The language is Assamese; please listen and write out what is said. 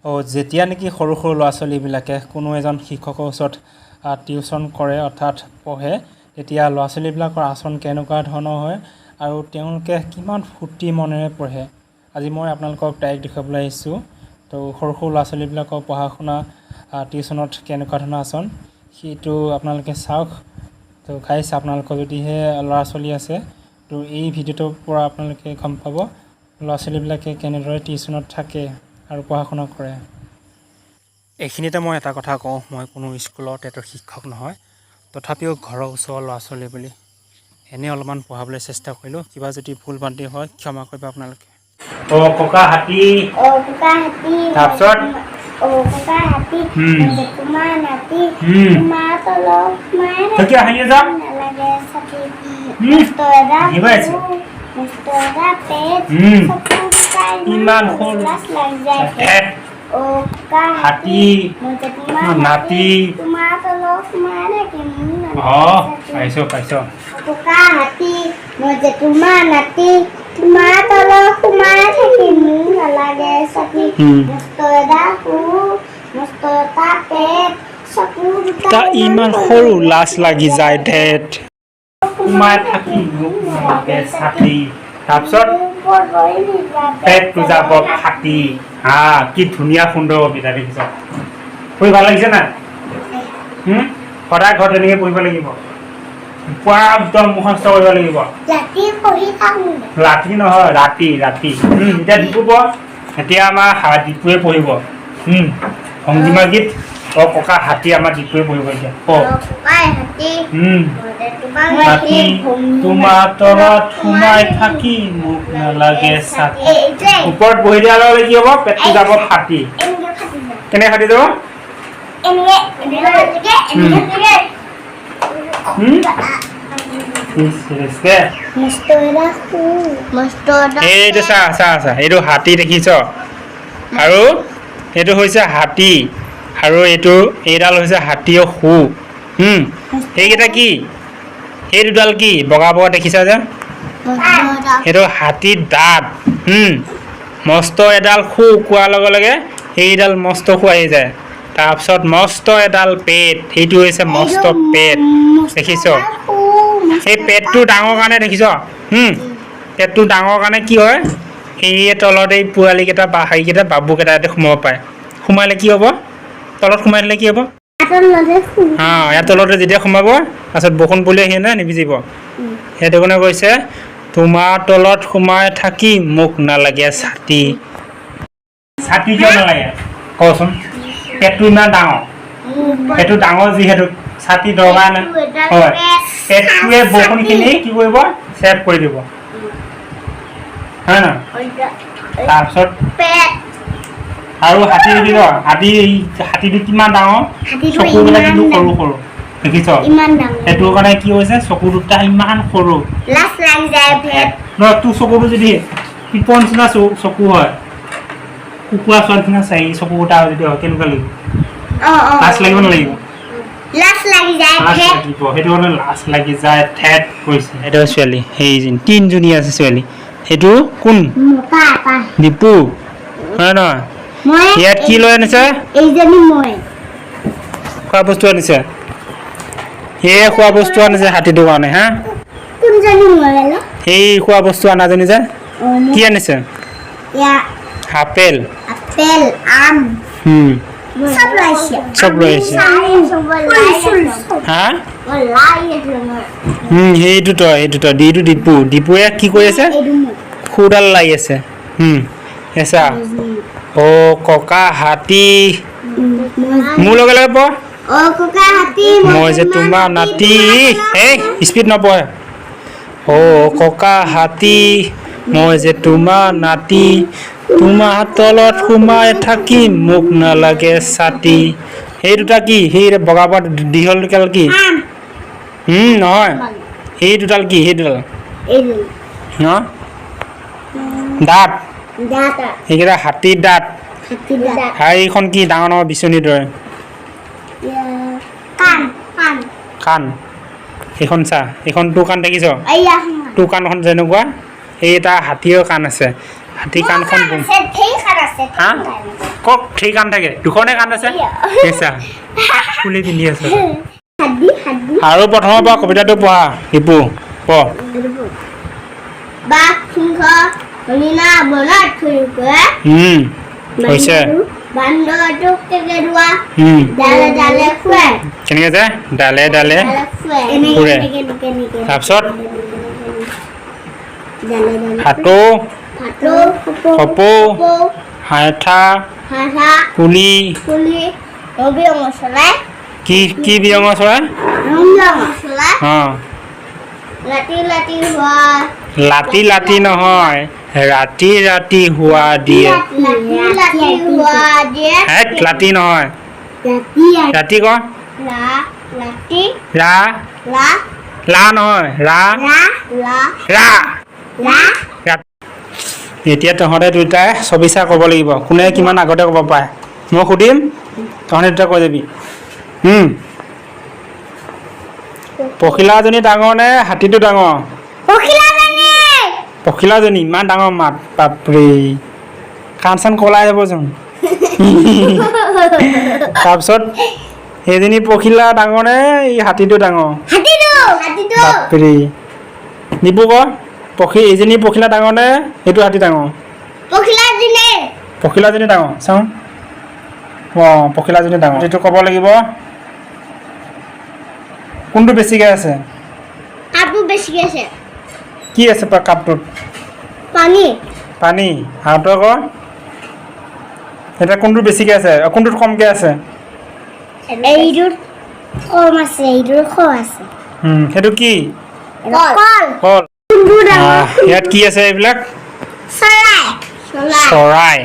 যেতিয়া নেকি সৰু সৰু ল'ৰা ছোৱালীবিলাকে কোনো এজন শিক্ষকৰ ওচৰত টিউচন কৰে, অৰ্থাৎ পঢ়ে, তেতিয়া ল'ৰা ছোৱালীবিলাকৰ আচৰণ কেনেকুৱা ধৰণৰ হয় আৰু তেওঁলোকে কিমান ফূৰ্তি মনেৰে পঢ়ে, আজি মই আপোনালোকক ডাইৰেক্ট দেখুৱাবলৈ আহিছোঁ। তো সৰু সৰু ল'ৰা ছোৱালীবিলাকৰ পঢ়া শুনা, টিউচনত কেনেকুৱা ধৰণৰ আচৰণ, সেইটো আপোনালোকে চাওক। তো গাইছ, আপোনালোকৰ যদিহে ল'ৰা ছোৱালী আছে, তো এই ভিডিঅ'টোৰ পৰা আপোনালোকে গম পাব ল'ৰা ছোৱালীবিলাকে কেনেদৰে টিউচনত থাকে আৰু পঢ়া শুনা কৰে। এইখিনিতে মই এটা কথা কওঁ, মই কোনো স্কুলত এটা শিক্ষক নহয়, তথাপিও ঘৰৰ ওচৰৰ ল'ৰা ছোৱালী বুলি এনেই অলপমান পঢ়াবলৈ চেষ্টা কৰিলোঁ। কিবা যদি ভুল ভ্ৰান্তি হয়, ক্ষমা কৰিব আপোনালোকে। অ' ককা হাতী। অ ককা হাতী। তাৰপিছত? অ ককা হাতী, মই যে তোমাৰ নাতি, তোমাৰ তলত সোমাই তই কিয় হাঁহি আছ? নালাগে ছাতি, মস্ত এটা হাঁহিব আহিছে। মস্ত এটা পেট, চকু দুটা ইমান সৰু। লাজ লাগি যায়। ধেৎ। অ ককা হাতী, মই যে তোমাৰ নাতি। তোমাৰ তলত সোমাই থাকিম, নালাগে ছাতি। পাইছ পাইছ। ককা হাতী, মই যে তোমাৰ নাতি, তোমাৰ তলত সোমাই থাকিম, মোক নালাগে ছাতি, মস্ত এটা সু, মস্ত এটা পেট, চকু দুটা তা ইমান সৰু, লাজ লাগি যায় ধেত। সোমাই থাকি মোক নালাগে ছাতি। তাৰপিছত পেটটো যাব ফাটি। হা, কি ধুনীয়া সুন্দৰ কবিতা দেখিছ। পঢ়ি ভাল লাগিছে নাই? সদায় ঘৰত এনেকৈ পঢ়িব লাগিব, পুৰা একদম মুখস্থ কৰিব লাগিব। ৰাতি পঢ়ি থাকোঁ। ৰাতি নহয়, ৰাতি ৰাতি। এতিয়া দীপু পঢ়। এতিয়া আমাৰ দীপুৱে পঢ়িব। ভংগীমা গীত অ ককা হাতী আমাৰ দীপুৱে পঢ়িব এতিয়া। ক। ককাই হাতী, মই যে তোমাৰ নাতি, তোমাৰ তলত সোমাই থাকি মোক নালাগে ছাতি। এইটোৱে। ওপৰত বহি দিয়াৰ লগে লগে কি হ'ব? পেটটো যাব ফাটি। এনেকে ফাটি যায়। কেনেকে ফাটি যাব? এনেকে এনেকে ফাটিকে, এনেকে ফাটিকে। ইচ, ইচ, দে। মস্ত এটা সু, মস্ত এটা। এইটো চা চা চা, এইটো হাতী দেখিছ আৰু এইটো হৈছে হাতী আৰু এইটো এইডাল হৈছে হাতীৰ শু। সেইকেইটা কি? সেই দুডাল কি বগা বগা দেখিছা যে? সেইটো হাতীৰ দাঁত। মস্ত এডাল শু কোৱাৰ লগে লগে সেইডাল মস্ত শু আহি যায়। তাৰপিছত মস্ত এডাল পেট, সেইটো হৈছে মস্ত পেট, দেখিছ? সেই পেটটো ডাঙৰ কাৰণে দেখিছ। পেটটো ডাঙৰ কাৰণে কি হয়? সেই তলত এই পোৱালিকেইটা বা হেৰিকেইটা, বাবুকেইটা ইয়াতে সোমাব পাৰে। সোমালে কি হ'ব? তলত সোমাই দিলে কি হ'ব? হা, ইয়াৰ তলতে যেতিয়া সোমাব, তাৰপিছত বৰষুণ পৰিলে সি নিভিজিব। সেইটো কাৰণে কৈছে, তোমাৰ তলত সোমাই থাকি মোক নালাগে ছাতি। ছাতি কিয় নালাগে কচোন? পেটটো ইমান ডাঙৰ, পেটটো ডাঙৰ যিহেতু ছাতি দৰকাৰ নাই। হয়, পেটটোৱে বৰষুণখিনি কি কৰিব? ছেভ কৰি দিব, হয় নহয়? তাৰপিছত আৰু হাতী দেখিছ? হাতী, হাতীটো কিমান ডাঙৰ, চকুবিলাক কিন্তু সৰু সৰু, দেখিছ? ইমান ডাঙৰ। সেইটো কাৰণে কি হৈছে? চকু দুটা ইমান সৰু। লাজ লাগি যায় ভেট। নহয়, তোৰ চকুটো যদি পিপৰ নিচিনা চকু হয়, কুকুৰা চোৱাৰ নিচিনা চাই চকু দুটা যদি হয়, কেনেকুৱা লাগিব? অ অ লাজ লাগিব নালাগিব? লাজ লাগি যায়। লাজ ভেট। লাগিব। সেইটো কাৰণে লাজ লাগি যায় ঠেট কৈছে। সেইটো ছোৱালী, সেইজনী, তিনজনী আছে ছোৱালী। সেইটো কোন? মতা এটা। দীপু, হয় নহয়? মই। ইয়াত কি লৈ আনিছে? এইজনী মই। খোৱা বস্তু আনিছে। সেয়ে খোৱা বস্তু আনিছে হাতীটোৰ কাৰণে। হা। কোনজনী মই বেলা? সেই খোৱা বস্তু অনাজনী যে। কি আনিছে? ইয়া। আপেল। আপেল, আম চব লাইছে। চব লৈ আহিছে। হা। সেইটো তই, সেইটো তই, এইটো দীপু। দীপুৱে কি কৰি আছে? খুৰডাল লাগি আছে। এচা, অ' ককা হাতী, মোৰ লগে লগে পঢ়। অ ককা হাতী, মই যে তোমাৰ নাতি। এই স্পীড নপঢ়ে। অ' ককা হাতী, মই যে তোমাৰ নাতি, তোমাৰ তলত সোমাই থাকিম, মোক নালাগে ছাতি। সেই দুটা কি? সেই বগা বগা দীঘল দুডাল কি? নহয়, সেই দুডাল কি? সেই দুডাল ন দাঁত। সেইকেইটা হাতীৰ দাঁত। আৰু এইখন কি ডাঙৰ ডাঙৰ বিচনীৰ দৰে? কাণ। সেইখন চা, এইখন তোৰ কাণ দেখিছ? তোৰ কাণখন যেনেকুৱা, সেই এটা হাতীৰ কাণ আছে। হাতী কাণখন কাণ আছে, ধেৰ কাণ আছে। হা? কওক, ধেৰ কাণ থাকে, দুখনে কাণ আছে। কেঁচা ফুলি পিন্ধি আছে। হাতী, হাতী। আৰু প্ৰথমৰ পৰা কবিতাটো পঢ়া দীপু, পঢ়। বাঘ, সিংহ, হৰিণা বনত ঘূৰি ফুৰে। হৈছে। বান্দৰটোক কেকেৰুৱা ডালে ডালে ফুৰে। কেনেকে যায়? ডালে ডালে ডালে ফুৰে। ফুৰে। এনেকে, এনেকে, এনেকে। তাৰপিছত? ডালে ডালে। ভাটৌ, ভাটৌ, কপৌ, কপৌ, হাইঠা, হাঁহা, কুলি, কুলি, ৰবি চৰাই। কি কি বিহঙ চৰাই? ৰঙা চৰাই। অঁ। ৰাতি ৰাতি হোৱা। লাতি লাতি নহয়, ৰাতি ৰাতি হোৱা দিয়ে। ৰাতি ৰাতি হোৱা দিয়ে। হেত, লাতি নহয়। ৰাতি। ৰাতি ক। ৰা, ৰাতি। ৰা। লা। লা নহয়, ৰা। ৰা, লা। ৰা। লা। এতিয়া তহঁতে দুটাই চবিচা ক'ব লাগিব, কোনে কিমান আগতে ক'ব পাৰে। মই সুধিম, তহঁতে দুটা কৈ যাবি। পখিলাজনী ডাঙৰ নে হাতীটো ডাঙৰ? পখিলাজনী। পখিলাজনী ইমান ডাঙৰ মাত, বাপৰে, কাণ চান কলাই যাবচোন। তাৰপিছত সেইজনী পখিলা ডাঙৰ নে এই হাতীটো ডাঙৰ? হাতীটো, হাতীটো। বাপৰে। নিপু ক, এইজনী পখিলা ডাঙৰ নে এইটো হাতী ডাঙৰ? পখিলাজনী। পখিলাজনী ডাঙৰ, চাওঁ। অঁ, পখিলাজনী ডাঙৰ। এইটো ক'ব লাগিব, কোনটো বেছিকৈ আছে? কাপোৰ বেছিকে আছে। কি আছে কাপটোত? পানী। পানী। আৰু তই ক এতিয়া, কোনটো বেছিকৈ আছে, কোনটোত কমকৈ আছে? এইটোত কম আছে, এইটোত কম আছে। সেইটো কি? কল। কল। কোনটো ডাঙৰ? ইয়াত কি আছে এইবিলাক? চৰাই, চৰাই। চৰাই।